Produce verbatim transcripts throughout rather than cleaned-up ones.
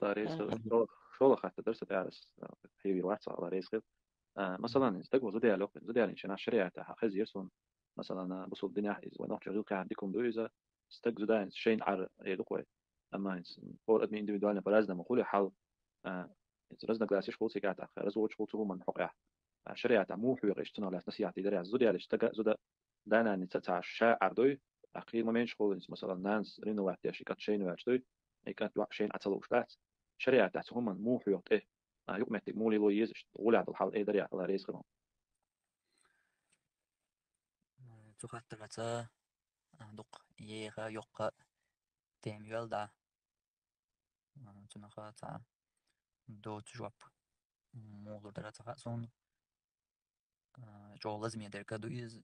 Алла реза хилва. ШолгӀа, шолгӀа хаттар дар са тӀехьарас, хьийвий вац, Алла реза хилва. А, масалан, стаг ва зуда яьлча, зуда яьлча нах шариӀатаха хеза ер сона. Масалан, бусулба динехь из вай нохчий гӀиллакхехь дика хӀума ду иза, стаг зуда яьлча шайна Ӏар эр ду-кх вай. Амма хӀинца хӀора адамий индивидуально по-разному хул хьал, а, хӀинца разногласеш хул цига тӀаккха, разводаш хул цу хӀуманна хьокъехь. А, шариӀатехь муха хьоьху иштта цунах лаьцна насихьат дийраш? Зуда яьлча стага, зуда да-наница цхьа ша Ӏар дуй, тӀаккха кхин моменташ хул, хӀинца, масалан, нанас ревновать деш, и кӀант шайна воьлча дуй, и кӀант йоӀ шайна Ӏа ца лууш дац. ШариӀатехь цу хӀуманна муха хьоьху тӀе, а, юкъаметтиг муха лело еза иштта, гӀуллехь долу хьал эр дарий Алла реза хилва. Цу хаттарца, а, дукха еха, йоккха тема йоьлла дӀа. А, цунах цхьа доцу жоп муха лур дара ца хаьа суна. А, чӀогӀа лазаме дерг ду иза,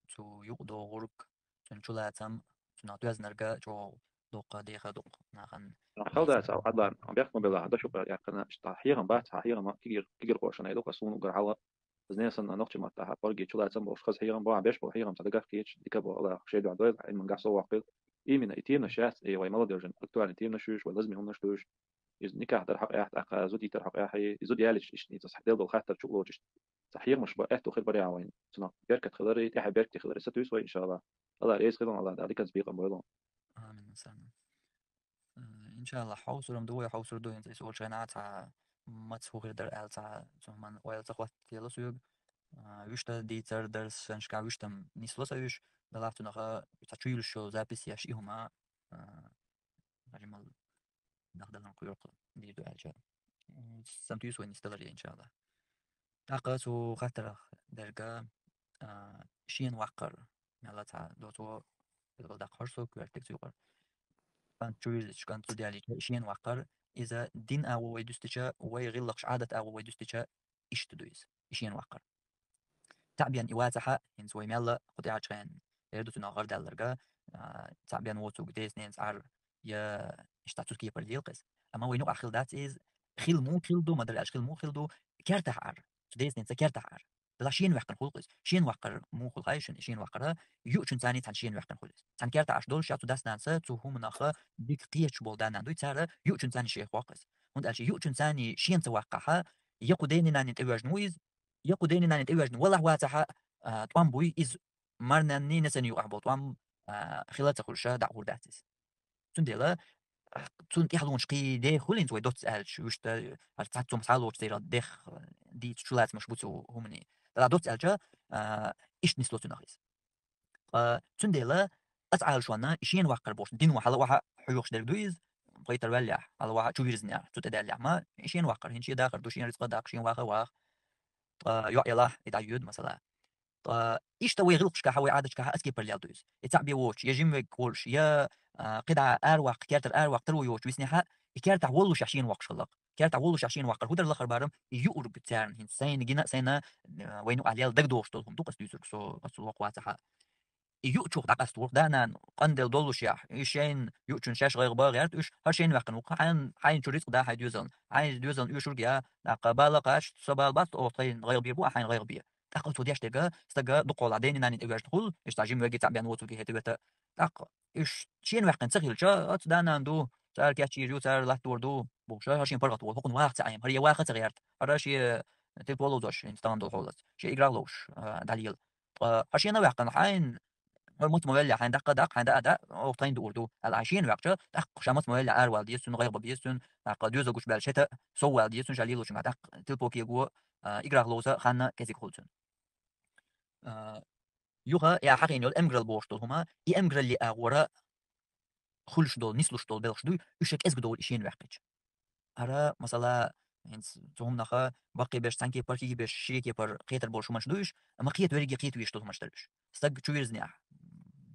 цу юкъадогӀург, цуьнан чулацам, цунах доьзнарг чӀогӀа дуккха, деха дуккха нахана. Хала дац, Ӏадла, бехк ма белахь, дан шу яьккхина, иштта хьехам бац, хьан хьехам кегир-, кегирхошна ду-кх суна уггар хьалха. Иза несан а нохчийн маттахь, а, парги чулацам бохуш, хаза хьехам бу, а, беш болу хьехам ца дагахь кхеташ, дика бу, Алла шен дуьхьа дойла, Ӏилманехь совгӀат хуьлда. Именно и теманаш яц, и вай молодёжан актуальный теманаш ю уьш, вай лазаме хӀуманаш ду уьш. Иза никахь дар хьокъехь, тӀаккха зуда йитар хьокъехь, и зуда яьлча иштта, иза делла долу хаттар чу а лоцуш, цхьа хьехамаш бан аьтту хир барий вайна. Цунах беркат хилар, тӀаьхье беркате хилар сатуьйсу вай, иншалла. Алла реза хилва, Алла диканца бекъам бойла. Амин, Сан. Э, иншалла, хьовсур-м ду вай, хьовсур ду, хӀинца иза олучу хенахь цхьа маца хӀун хир дара аьлла цхьа цу хӀуманна ойла ца хӀоттаделла соьга. А, вуьшта дийцар дара санашкахь, вуьшта-м нисло сан уьш, делахь цунах цхьа чу йолуш йолу запись еш и хӀума, а, хьажа мел дахдаларна кхоьру дийр ду аьлча. М, сатуьйсу вай нисдаларе, иншалла. ТӀаккха цу хаттарах дерг, а, шена ваккхар, мелла цхьа доцо, билггал даккха хьожу со, коьртиг цу юкъара. КӀант чу вирзича, кӀант зуда яьлча, шена ваккхар, иза дин агӀо вай дуьстича, вай гӀиллакхаш, Ӏадат агӀо вай дуьстича, иштта ду иза, и шена ваккхар. ЦаӀ бен и вацахь, хӀинца вай мелла кху тӀаьхьарчу хенахь эр ду цунах гӀардалларг, а, цаӀ бен воцург деза-ненца Ӏар, я иштта цу кепара лела-кх иза. Амма вайна юкъахь хилла дац иза, хилла муха хилла ду, ма-дарра аьлча, хилла муха хилла ду, кертахь Ӏар. Цу деза-ненца кертахь Ӏар. Делахь шена ваьккхина хуьлу-кх иза. Шена ваккхар муха хуьлу хаьий шуна, шена ваккхар юучуьнца цхьаьна шена ваьккхина хуьлу иза. Цхьана кертахь Ӏаш долуш, я цу дас-нанас цу хӀуманах дика кхеташ болу да-нана дуй, цара юучуьнца шех воккху иза. ХӀунда аьлча юучуьнца шена ца ваккхахь, я кху ден-нанна тӀевоьжна ву иза, я кху ден-нанна тӀевоьжна валахь вацахь, а, тӀом буй иза, марнанний, несанний юкъахь болу тӀом, а, хила а ца хуьлуш, дӀа а гӀур дац иза. Цундела, а, цунна тӀаьхьалонаш кхин деха хуьлу хӀинца вай доцца аьлча, вуьшта, хӀара цхьацца хӀума схьалоцуш церан дех, а, дийца чулацамаш бу цу хӀуманийн. Делахь доцца аьлча, а, иштта нисло цунах иза. Ткъа цундела, аса Ӏалашонна, и шена ваккхар бохуш, дино хьала охьа хьоьхуш дерг ду иза, пхийтта ваьллехь, хьала охьа чу вирзинехь, цу тӀе даьллехь ма, и шена ваккхар, хӀинца шен дахар ду, шен рицкъа даккха, шен ваха ваха. Ткъа йоӀ елахь, и дӀайоьду, масала. Ткъа иштта вай гӀиллакхашкахь, вай Ӏадаташкахь аса кепара лела ду иза. И цхьаъ бен воцуш, я жимвег волуш, я, а, кхидӀа араваккха, кертара араваккха таро йоцуш виснехь, и кертахь воллушехь шена воккхуш хилла-кх. Кертахь воллушехь шена ваккхар хӀун дара лахара барам, и юург царна хӀинца сайна гина, сайна, а, вайна юкъахь лела дагадогӀуш долу хӀума ду-кх аса дуьйцург, со аса локху вацахь. И юучух дӀакъаста ву-кх да-нана, къанделла доллушехь, и шайна юучун шаьш гӀайгӀа бан гӀерта уьш, хӀара шена ваьккхина ву-кх, хьайна, хьайна чу рицкъа да хьайн доьзална, хьайн доьзална оьшург я, тӀаккха бала кхача, со бала бац, оха тхайна гӀайгӀа бе бу, а хьайна гӀайгӀа бе. ТӀаккха цо деш дерг, стага дукха вала ден-нанна тӀевоьжна хуьлу, иштта жимвеги цхьаъ бен воцурги хӀета вета. ТӀаккха уьш шена ваьккхина ца хилча, оцу да-нана ду, цара кечйийр ю, цара латтор ду, бохуш, хӀара шен паргӀат волу, хӀокхунна ваха ца Ӏема, хӀара я ваха ца гӀерта, хӀара шен тилпо ловзош, хӀинца тахана долу хьолаца, шен играх ловш, а, дӀалела. Ткъа хьо шена ваьккхина, хьайна, хьо маца ма веллехь, хьайна даккха а даккха, хьайна даа а даа, оха тхайна дуур ду, аьлла, хьайна шена ваьккхича, тӀаккха ша маца ма веллехь, аравала деза цунна, гӀайгӀа бан беза цунна, тӀаккха доьзал гучубаьлча хӀета соввала деза цунна, ша лелочуьнгахь, тӀаккха тилпо кего, а, играх ловза хан кӀезиг хуьлу цунна. А, юха я хьахийна йолу эмгаралла бохуш долу хӀума, и эмгаралле агӀора хуьлуш долу, нислуш долу белхаш дуй, уьш кӀезиг довла и шена ваьккхича. ХӀара, масала, хӀинца цу хӀуманах баккхий берш цхьана кепара, кегий берш шен кепара кхетар болуш хӀуманаш ду уьш, амма кхета верриге кхета везаш долу хӀуманаш дара уьш. Стаг чу вирзинехь,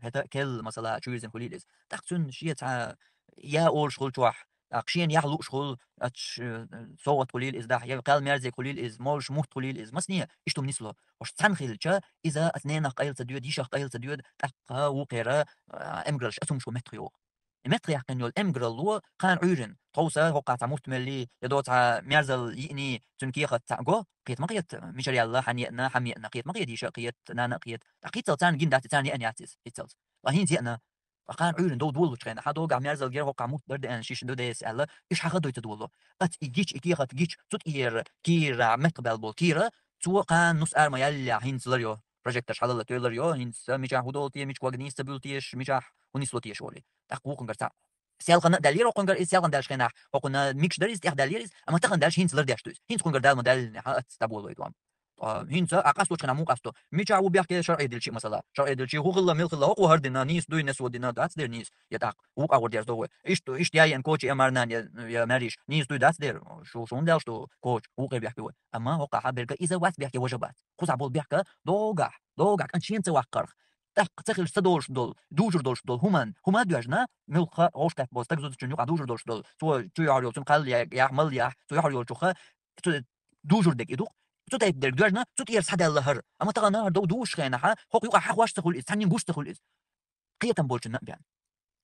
хӀета кел, масала, чу вирзина хуьлийла иза. ТӀаккха цуьнан шен цхьа я олуш хуьлучохь, тӀаккха шена яхь лууш хуьлу, аццаш, э, совгӀат хуьлийла иза дахь, я кхел мерзиг хуьлийла иза, молуш мутт хуьлийла иза, масане иштта хӀума нисло. Уьш цхьаьна хилча, иза аса ненах къайла ца доьду, йишах къайла ца доьду, тӀаккха вукхера, а, эмгараллаш аса хӀумаш ву меттах йогӀу. И меттах яьккхина йолу эмгаралло кхана Ӏуьйрина, тховса хӀокхахь цхьа мутт меллий, я доцу цхьа мерзалла йиъний, цуьнан кехат цхьаъ го, кхета ма кхета, мичара яьлла, хьан еана, хьан ма еана, кхета ма кхета, йиша а кхета, нана а кхета. ТӀаккха хӀинццалц царна гина дац, царна еана яц иза, хӀинццалц. Ткъа хӀинца еана, Ткъа кхана Ӏуьйранна дов долалучу хенахь, догахь мерзалла гира, хӀокхахь мутт дар деана шиша ду деза аьлла, уьш хьаха а дуй ца долу. Аца и гича, и кехат гича, цу тӀера кийра меттах баьлла болу кийра, цо кхана нус ара ма яьллехь, хӀинца лар йо, прожекторш хьалалла тоьлар йо, хӀинца мичахь хӀун долу те, мича ког нийса ца буьлу теша, мичахь хӀун нисло теша олий. ТӀаккха вукхунгара цхьаъ селхана а даьллера, хӀокхунгара иза селхана даьллачу хенахь, хӀокхунна микаш дара иза, тӀехь даьллера иза, амма тахана даьлча хӀинца лар деш ду иза. ХӀинца кхунгара Дала ма даьллинехь, аца дӀаболалуьйту ам. Ткъа хӀинца а къасточу хенахь муха къасто? Мичахь ву бехке шарӀе дилчи, масала? ШарӀе дилчи хӀун хилла, мила хилла, хӀокхо хӀара дина, нийса дуй, нисло дина, дац дера нийса, я тӀаккха вукху агӀор дерзадо вай. Иштта, иштта яйина коча я марнана, я, я маьрша, нийса дуй, дац дера, шу, шуна даьлла шу коча, вукхе бехке вай. Амма хӀокхахь берга иза вац бехке, важа бац. Кхузахь болу бехк догахь, догахь, кӀант шена ца ваккхарх. ТӀаккха ца хилча ца долуш долу, дужур долуш долу хӀуманна, хӀума а доьжна, муьлхха а вовшахкхетта болу стаг зудчунна юкъахь дужур долуш долу, цо чу йохьур йолчун кхалла яхь, мала яхь, цо йохьур йолчуха, цо дужур дерг и ду-кх. Цу тайпа дерг доьжна, цу тӀера схьадаьлла хӀара. Амма тахана хӀара дов дузуш хенахь, хӀокху юкъахь хьахош ца хуьлу иза, цхьаннен гуш ца хуьлу иза. Кхетам болчунна а бен.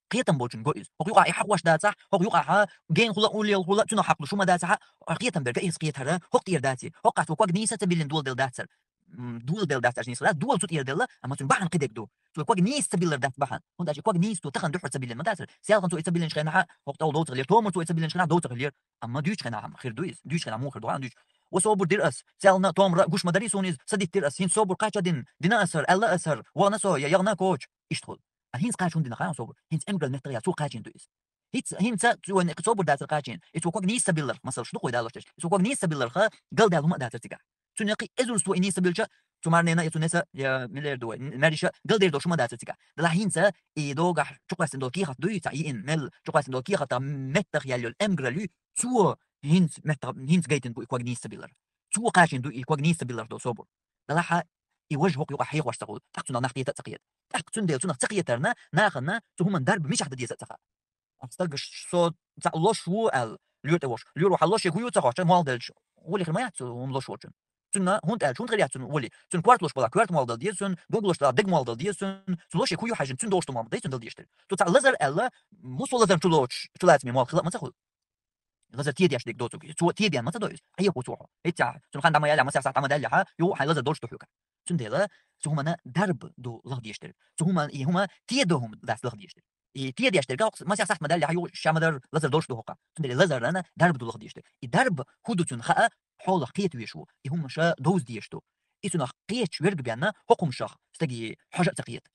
Кхетам болчун го иза. ХӀокху юкъахь и хьахош дацахь, хӀокху юкъахь генахула а, уллехула а, цунах хьакхалуш хӀума дацахь, хьан кхетам берг а иза кхетара, хӀокху тӀера дац и. ХӀокхахь цо ког нийса ца биллина доладелла дацара. М, доладелла дац аьлча нийса дац, дола цу тӀера делла, амма цуьнан бахьана кхидерг ду. Цо ког нийса ца биллар дац бахьана. ХӀунда аьлча и ког нийса цо тахана дуьххьара ца биллина ма дацара. Селхана цо и ца биллинчу хенахь, хӀокху тӀехула дов ца хилира, томара цо и ца биллинчу хенахь дов ца хилира. Амма дуьйцучу хенахь хир ду иза. Дуьйцучу хенахь муха хир ду, хьан дуьйцу? Ва собар дира ас. Селхана томара гуш ма дарий суна иза, са диттира ас, хӀинца собар кхача дина, дина ас хӀара, аьлла ас хӀара, вахана со, я яхана коча. Иштта хуьлу. А хӀинца кхача хӀунда дина хаьий собар? ХӀинца эмгаралла меттах яц, цо кхачийна ду иза. ХӀинца, хӀинца цо вайн собар дацара кхачийна. И цо ког нийса ца билларх, масала, шу дукха вай далош дерш. И цо ког нийса ца билларха, галдаьлла хӀума а дацара цигахь. Цуьнан кхин эзарза цо и нийса ца биллича, цу марнена я цу неса, я милер ду вай, н-, маьрша галдер долуш хӀума дацара цигахь. Делахь хӀинца и догахь чукхоьссина долу кехат дуй, цхьа йиъина мел чукхоьссина долу кехатах меттах яьлла йолу эмгаралла ю, цо хӀинца меттах, хӀинца гайтина бу и ког нийса ца биллар. Цо кхачийна ду и ког нийса ца билларх долу собар. Делахь и важа хӀокху юкъахь хьехош ца хуьлу, тӀаккха цунах нах кхета а ца кхета. ТӀаккха цундела цунах ца кхетарна, нахана цу хӀуманна дарба мичахь дан деза а ца хаьа. Ахь стага со цхьаъ лош ву аьлла, лоьра тӀе вохуш. Лоьро хьан лош е хӀун ю ца хоттуш, молла делча, гӀоли хир ма яц цу хӀума лош волчун. Цунна хӀунда аьлча, хӀунда хир яц цунна гӀоли? Цунна корта лош балахь, корта молла дала деза цунна, дог лош далахь, дог молла дала деза цунна. Цу лош е хӀун ю хьаьжжина, цунна догӀуш ду молла ма дай цунна дала дезаш дерг. Цо цхьаъ лазар аьлла, муссо лазар чу лоцуш, чу лацаме молла хила а ма ца хуьлу. Лазар тедеш дерг доцург. Цо теден ма ца до иза. Хьехо цо хьо. ХӀетте, цунна хан дӀа ма яьллехь, масех сахьт дӀа ма даьллехь, юха хьайн лазар долуш ду хьоьга. Цундела цу хӀуманна дарба ду лаха дезаш дерг. Цу хӀуманна и хӀума тедо хӀума дац лаха дезаш дерг. И тедеш дерг, хӀокху масех сахьт ма даьллехь, юха ша ма-дарра лазар долуш ду хьокха. Цундела лазарана дарба ду лаха дезаш дерг. И дарба хӀун ду цунна хаа, хьолах кхета везаш ву. И хӀума ша довза дезаш ду. И цунах кхеташ верг бенна, хӀокху хӀумашах стаге хьожа а ца кхета.